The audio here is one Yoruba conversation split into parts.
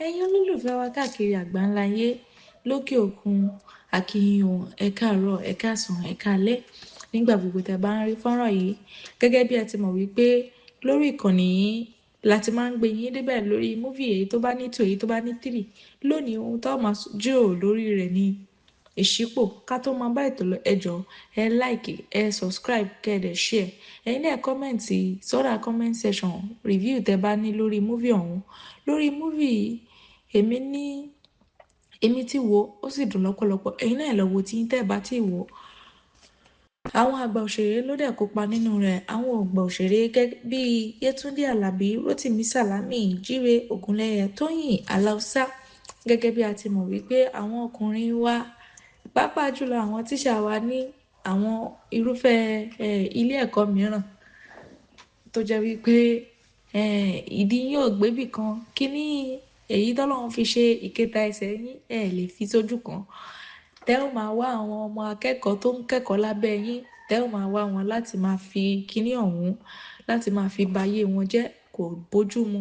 Ẹ̀yin olólùfẹ́ wa káàkiri àgbáńláyé, lókè òkun, a kí yín o, ẹ káàárọ̀, ẹ káàsán, ẹ káalẹ́ nígbà gbogbo tí ẹ bá ń rí fọ́nrán yìí. Gẹ́gẹ́ bí ẹ ti mọ̀ wípé lórí ìkànnì yìí la ti máa ń gbé yín débẹ̀ lórí movie èyí tó bá ní two, èyí tó bá ní three. Lónìí, ohun tó máa jíròrò lórí rẹ̀ ni Ìṣípò. Ká tó máa bá ètò lọ, ẹ jọ̀ọ́, ẹ like, ẹ subscribe, kẹ́ ẹ dẹ̀ share. Ẹ̀yin náà comment sọ́dà comment section review tẹ bá ní lórí movie ọ̀hún. Lórí movie yìí, èmi ní èmi ti wò ó sì dùn lọ́pọ̀lọpọ̀. Ẹ̀yin náà lọ wo tí yín tẹ́ bá ti wò. Àwọn àgbà òṣèré ló dẹ̀ kópa nínú rẹ̀. Àwọn àgbà òṣèré gẹ́gẹ́ bí Yétúndé Àlàbí, Rótìmí Sàlámì, Jíre Ògúnlẹ́yẹ, Tóyìn Aláùsá. Gẹ́gẹ́ bí a ti mọ̀ wípé àwọn ọkùnrin wa, pàápàá jùlọ àwọn tíṣà wa ní àwọn irúfẹ́ ilé ẹ̀kọ́ mìíràn tó jẹ́ wípé ìdí yín ò gbébì kan. Kí ní èyí tọ́lọ́run fi ṣe ìkẹta ẹsẹ̀ yín, ẹ lè fi sójú kan. Tẹ́ ò máa wá àwọn ọmọ akẹ́kọ̀ọ́ tó ń kẹ́kọ̀ọ́ lábẹ́ yín, tẹ́ ò máa wá wọn láti máa fi kíní ọ̀hún, láti máa fi ba ayé wọn jẹ́, kò bójú mu.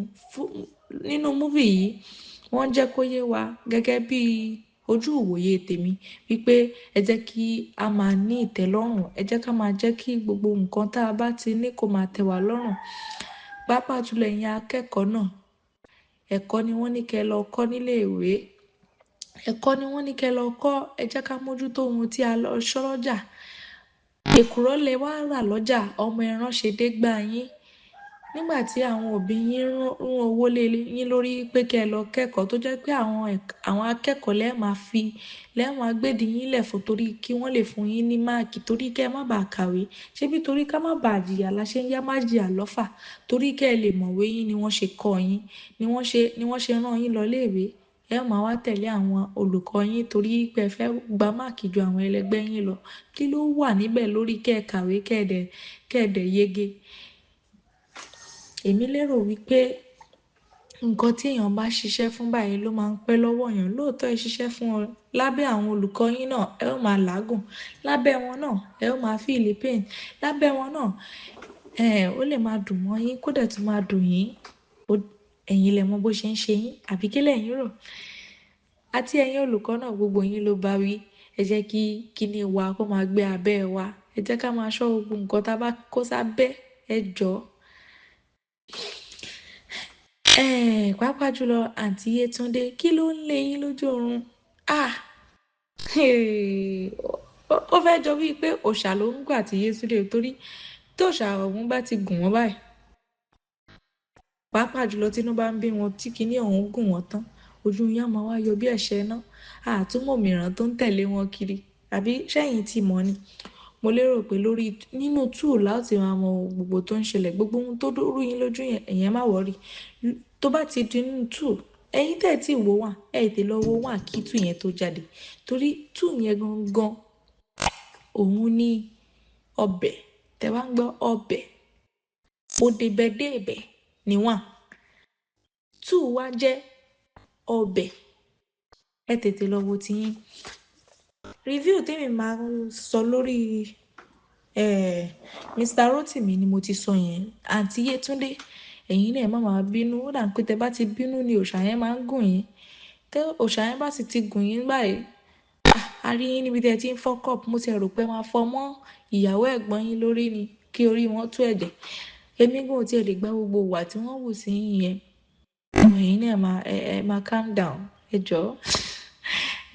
Nínú movie yìí, wọ́n jẹ́ kó yé wa gẹ́gẹ́ bí ojú ìwòye tèmi wípé ẹ jẹ́ kí a máa ní ìtẹ́lọ́rùn, ẹ jẹ́ ká máa jẹ́ kí gbogbo nǹkan tá a bá ti ní kó máa tẹ́ wa lọ́rùn. Pàápàá jùlọ ẹ̀yin akẹ́kọ̀ọ́ náà, ẹ̀kọ́ ni wọ́n ní kí ẹ lọ kọ́ nílé ìwé. Ẹ̀kọ́ ni wọ́n ní kí ẹ lọ kọ́. Ẹ jẹ́ ká mójútó ohun tí a lọ ṣọ́ lọ́jà. Èkùrọ́ lẹ wá rà lọ́jà, ọmọ ẹran ṣe dé gbá yín. Nígbà tí àwọn òbí yín rún owó lé yín lórí pé kí ẹ lọ kẹ́kọ̀ọ́, tó jẹ́ pé àwọn akẹ́kọ̀ọ́ lẹ́ máa fi, lẹ́ máa gbédi yín lẹ̀ fún torí kí wọ́n lè fún yín ní máàkì, torí kí ẹ má bàa kàwé. Ṣé bí torí ká má bàa jìyà la ṣe ń yá má jìyà lọ́fà? Torí kí ẹ lè mọ̀wé yín ni wọ́n ṣe kọ́ yín, ni wọ́n ṣe rán yín lọ ilé ìwé. Ẹ máa wá tẹ̀lé àwọn olùkọ́ yín torí pé ẹ fẹ́ gba máàkì ju àwọn ẹlẹgbẹ́ yín lọ. Kí ló wà níbẹ̀ lórí kí ẹ kàwé, kí ẹ dẹ̀ yege? Èmi lérò wípé nǹkan tí èèyàn bá ṣiṣẹ́ fún báyìí ló máa ń pẹ́ lọ́wọ́ èèyàn. Lóòótọ́ ẹ ṣiṣẹ́ fún ọ lábẹ́ àwọn olùkọ́ yín náà, ẹ ó máa làágùn. Lábẹ́ wọn náà, ẹ ó máa feel pain. Lábẹ́ wọn náà, ó lè máa dùn mọ́ yín, kó dẹ̀ tún máa dùn yín. Ẹ̀yin lẹ mọ̀ bó ṣe ń ṣe yín, àbí kí lẹ̀yin rò? Àti ẹ̀yin olùkọ́ náà, gbogbo yín ló bá wí. Ẹ jẹ́ kí kíní wa kó máa gbé abẹ́ wa. Ẹ jẹ́ ká máa ṣọ́ gbogbo nǹkan tá a bá kó sábẹ́. Ẹ jọ̀ọ́. Pàápàá jùlọ àǹtí Yétúndé, kí ló ń lé yín lójú oorun? Ah! Ó fẹ́ jọ bíi pé òòṣà ló ń gùn àǹtí Yétúndé, torí tí òòṣà ọ̀hún bá ti gùn wọ́n báyìí, pàápàá jùlọ tí inú bá ń bí wọn, tí kíní ọ̀hún gùn wọ́n tán, ojú yín á máa wá yọ bí ẹ̀ṣẹ̀ iná. Àtúmọ̀ mìíràn tó ń tẹ̀lé wọn kiri, àbí ṣẹ́yìn tí mọ̀ ni? Mo lérò pé lórí nínú two la ó ti máa mọ gbogbo tó ń ṣẹlẹ̀, gbogbo ohun tó rú yín lójú yẹn, ẹ̀yin má worry. Tó bá ti di nínú two, ẹ̀yin tẹ́ ẹ tí wò one, ẹ tètè lọ wo one kí two yẹn tó jáde. Torí two yẹn gangan, òun ni ọbẹ̀. Tẹ bá ń gbọ́ ọbẹ̀, ó débẹ̀ débẹ̀ ní one. Two wá jẹ́ ọbẹ̀. Ẹ tètè lọ wo ti yín. Review tí èmi máa ń sọ lórí Mr. Rotimi ni mo ti sọ yẹn. Àǹtí Yétúndé, ẹ̀yin náà ẹ má máa bínú. Ó dà pé tẹ bá ti bínú ni òòṣà yẹn máa ń gùn yín. Tẹ òòṣà yẹn bá sì ti gùn yín báyìí, a rí yín níbi tí ẹ ti ń fọ́ cup. Mo ti rò pé máa fọ́ mọ́ ìyàwó ẹ̀gbọ́n yín lórí ni kí orí wọn tú ẹ̀jẹ̀. Èmi gan ò tí ẹ lè gbá gbogbo ìwà tí wọ́n wù sí yín yẹn. Ẹ̀yin náà ẹ máa calm down. Ẹ jọ̀ọ́.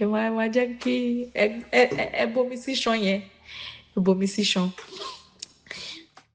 Ẹ máa jẹ́ kí ẹ bomi sí ṣan yẹn. Ẹ bomi sí ṣan.